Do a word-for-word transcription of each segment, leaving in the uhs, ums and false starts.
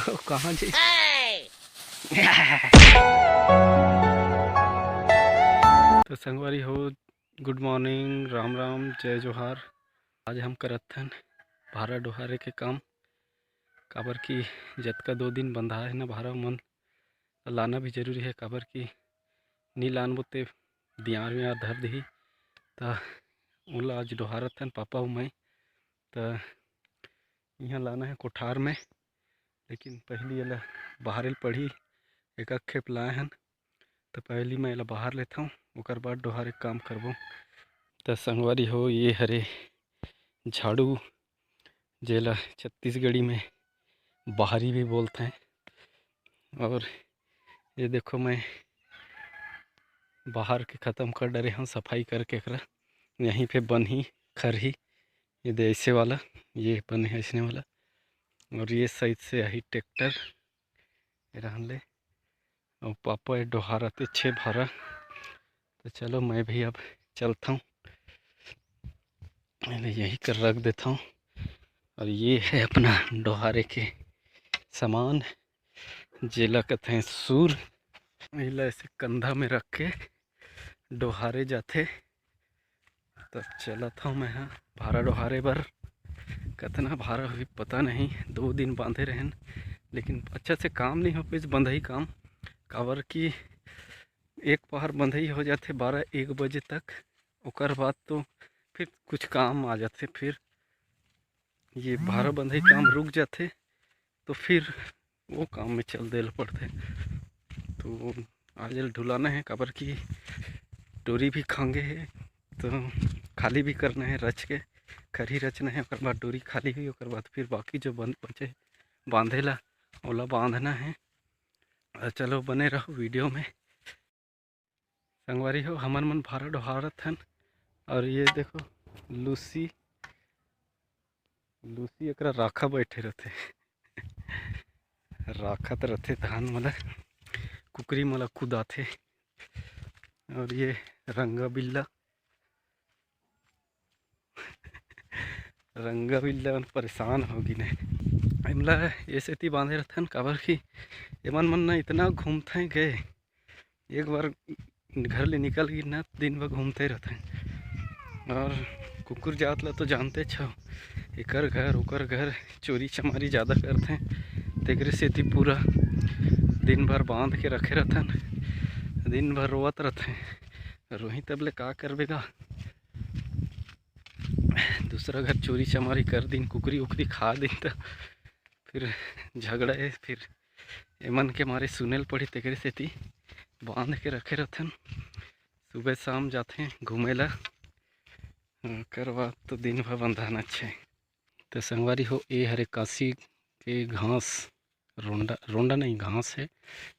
तो कहाँ जी? तो संगवारी हो, गुड मॉर्निंग, राम राम, जय जोहार। आज हम करत हन भारा डोहारे के काम, काबर कि जतका दो दिन बंधा है ना भारा मन, लाना भी जरूरी है, काबर कि नी लानबो ते दियार वियार धर दिही। त ओला आज डोहारत हन पापा अउ मैं। त इहाँ लाना है कोठार में, लेकिन पहली एला बाहरे ल पड़ही। एक आध खेप लाए हन, त पहली मैं एला बाहर लेथव, ओकर बाद डोहारे के काम करबो। त संगवारी हो, ये हरे झाड़ू, जेला छत्तीसगढ़ी में बाहरी भी बोलते हैं। और ये देखो, मैं बाहर के ख़त्म कर डरे हूँ सफाई करके एकरा। यहीं पे बनही, खरही, ये दे ऐसे वाला, ये बने है ऐसने वाला। और ये साइड से आही ट्रैक्टर, ये रहन ले। और पापा ये डोहारत हे छे भारा। तो चलो, मैं भी अब चलता हूँ, एला यहीं कर रख देता हूँ। और ये है अपना डोहारे के सामान, जेला कथें सूर। एला ऐसे कंधा में रख के डोहारे जाथे। त चलत हव मैं ह भारा डोहारे बर। कतना भारा होही पता नहीं, दो दिन बांधे रहेन, लेकिन अच्छा से काम नहीं हो पाइस बंधई काम, काबर कि एक पहर बंधई हो जाथे बारह एक बजे तक, ओकर बाद तो फिर कुछ काम आ जाथे, फिर ये भारा बंधई काम रुक जाथे, तो फिर वो काम में चल देल पड़थे। तो आज ल ढुलाना है, काबर कि डोरी भी खांगे है, तो खाली भी करना है रच के, खरही रचना है, ओकर बाद डोरी खाली हुई, ओकर बाद फिर बाकी जो बन-, बचे बांधे ला, ओला बांधना है। और चलो, बने रहो वीडियो में। संगवारी हो, हमन मन भारा डोहारत हन, और ये देखो लूसी, लूसी एकरा राखा बैठे रथे। राखत रथे धान मन ला, कुकरी मन ला कुदाथे। और ये रंगा बिल्ला, रंगा बिल्ला मन परेशान हो गिन हे। एमला ए सेती बांधे रथन, काबर कि एमन मन ना इतना घूमथे गए, एक बार घर ले निकल गिन ना, दिन भर घूमते रहथे। और कुकुर जात ला तो जानते छो, एकर घर ओकर घर चोरी चमारी ज़्यादा करथे, तेकरे सेती पूरा दिन भर बांध के रखे रहथन, दिन भर रोवत रहथे। रोही तब ले का करबे गा, दूसरा घर चोरी चमारी कर दिन, कुकरी उकरी खा दिन, त फिर झगड़ा है, फिर एमन के मारे सुने ल पड़ी, तेकरे सेती बांध के रखे रहथन। सुबह शाम जाथे घूमे ला, ओकर बाद तो दिन भर बंधाना अच्छे। तो संगवारी हो, ए हरे कांसी के घास, रोंडा, रोंडा नहीं, घास है,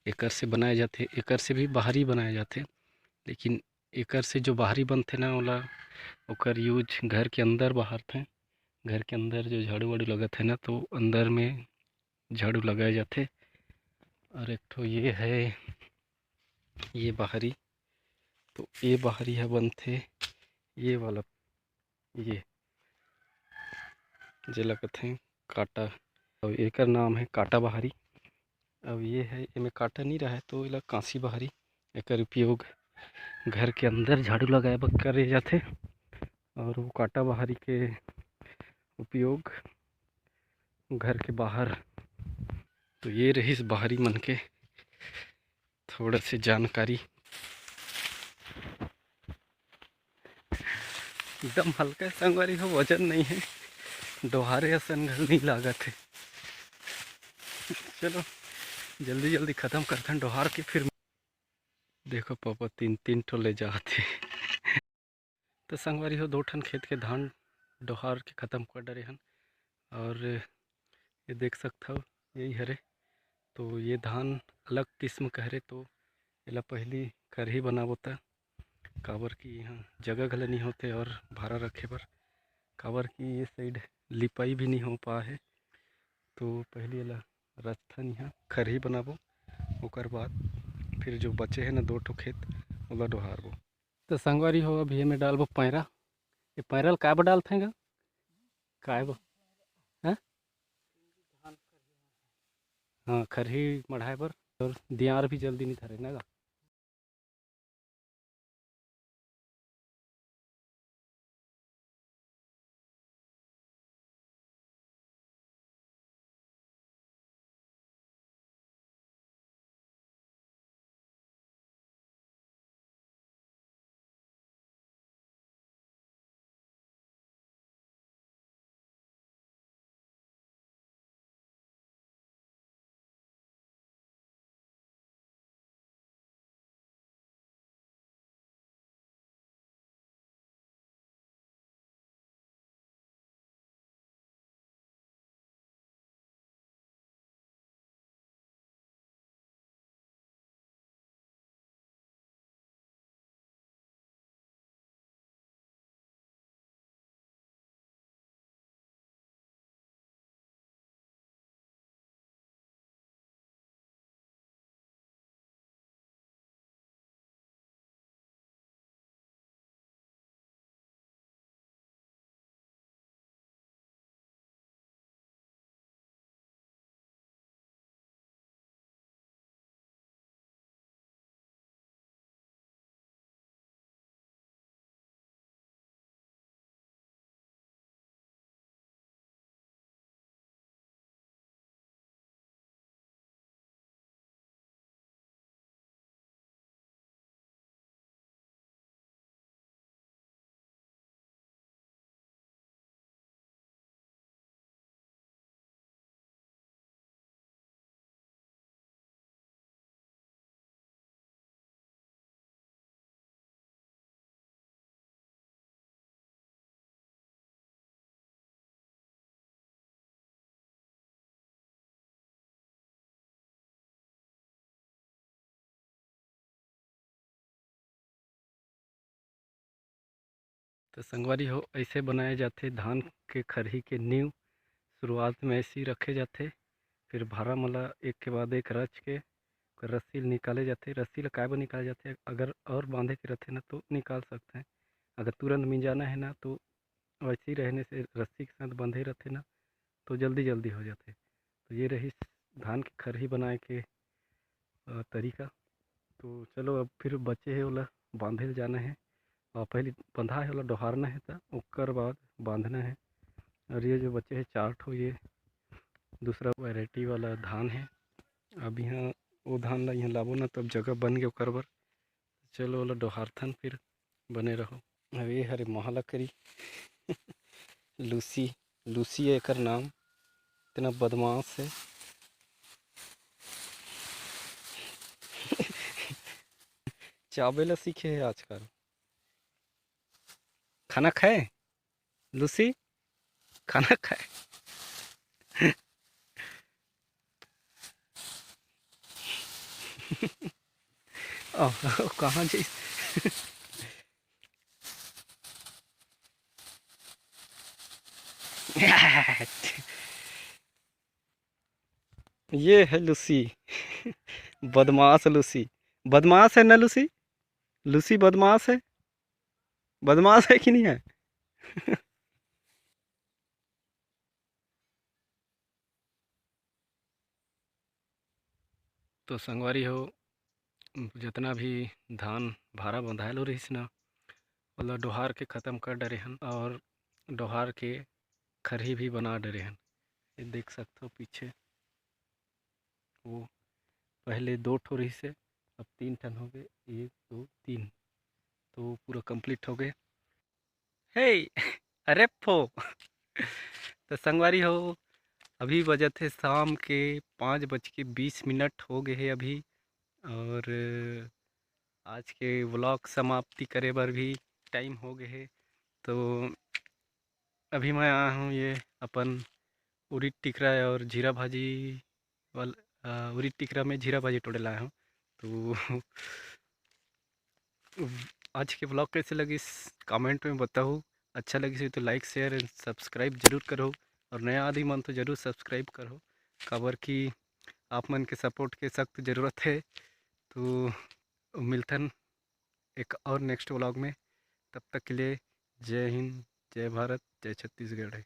एकर से बनाया जाथे, एकर से भी बाहरी बनाया जाथे, लेकिन एकर से जो बाहरी बनथे ना, ओला, ओकर यूज घर के अंदर बाहर थे, घर के अंदर जो झाड़ू वाड़ू लगत है ना, तो अंदर में झाड़ू लगाए जाथे। और एक ठो ये है, ये बाहरी, तो ये बाहरी ह बनथे, ये वाला, ये जेला कथें काटा, और एकर नाम है काटा बाहरी। अब ये है, एमे काटा नहीं रहा है, तो एला कांसी बाहरी, एकर उपयोग घर के अंदर झाड़ू लगाए बर करे जाथे, और वो काटा बाहरी के उपयोग घर के बाहर। तो ये रहिस बाहरी मन के थोड़ा से जानकारी। एकदम हल्का संगवारी हो, वजन नहीं है, डोहारे असन घल नहीं लागत है। चलो, जल्दी जल्दी खत्म करथन डोहार के, फिर देखो पापा तीन तीन ठो ले जात हे। तो संगवारी हो, दो ठन खेत के धान डोहार के खत्म कर डरे हन, और ये देख सकत हव, यही हरे। तो ये धान अलग किस्म के हरे, तो एला पहली खरही बनाबो त, काबर कि यहाँ जगह घला नहीं होते और भारा रखे बर, काबर कि ये साइड लिपाई भी नहीं हो पा है। तो पहली एला रचथन, यहाँ खरही बनाबो, ओकर बाद फिर जो बचे है ना दो ठो खेत, ओला डोहारबो। तो संगवारी हो, अभी एमे डालबो पैरा। ये पैरा ल काय बर डालथे गा? काय बर? हैं? हाँ, खरही मढ़ाए बर, और दियार भी जल्दी नहीं धरे ना गा। तो संगवारी हो, ऐसे बनाए जाथे धान के खरही के नींव। शुरुआत में ऐसे ही रखे जाथे, फिर भारा मन ला एक के बाद एक रच के ओकर रस्सी ल निकाले जाथे। रस्सी ल काय बर निकाले जाथे? अगर और बांधे के रथे ना, तो निकाल सकते हैं। अगर तुरंत मिंजाना है ना, तो वैसे ही रहने से रस्सी के साथ बंधे रथे ना, तो जल्दी जल्दी हो जाथे। तो ये रही धान के खरही बनाए के अ, तरीका। तो चलो, अब फिर बचे हे ओला बांधे ल जाना हे, और पहले बंधा हे ओला डोहारना हे, त ओकर बाद बांधना हे। और ये जो बचे हे चार ठो, ये दूसरा वैरायटी वाला धान हे। अब यहाँ वो धान ला यहाँ लाबो ना, तब जगह बन गए ओकर बर। चलो, ओला डोहारथन, फिर बने रहो। अब ये हरे महला करी लूसी, लूसी है एकर नाम, इतना बदमाश है। चाबे ला सीखे है आजकल। खाना खाए लूसी? खाना खाए? ओ, कहाँ जाइस? ये है लूसी। बदमाश लूसी। बदमाश है ना लूसी? लूसी बदमाश है? बदमाश है कि नहीं है? तो संगवारी हो, जितना भी धान भारा बंधायल हो रहिस ना, ओला डोहार के ख़त्म कर डरे हन और डोहार के खरही भी बना डरे हन। ये देख सकथो पीछे, वो पहले दो ठो रहिस हे, अब तीन ठन हो गए, एक, दो, तीन, तो पूरा complete हो गए। हे, अरे फो। तो संगवारी हो, अभी बजत हे शाम के पाँच बज के बीस मिनट हो गए हे अभी, और आज के vlog समाप्ति करे बर भी time हो गए हे। तो अभी मैं आया हूँ ये अपन उरीद टिकरा और जीरा भाजी वाल-, अ, उरीद टिकरा में जीरा भाजी टोड़े लाया हूँ। तो आज के vlog कैसे लगिस, comment में बताहू। अच्छा लगिस होही तो like, share and subscribe जरूर करहू, और नया आदमी मन तो जरूर subscribe करहू, काबर कि आप मन के support के सख्त जरूरत हे। तो मिलथन एक और next vlog में, तब तक के लिए जय हिंद, जय भारत, जय छत्तीसगढ़।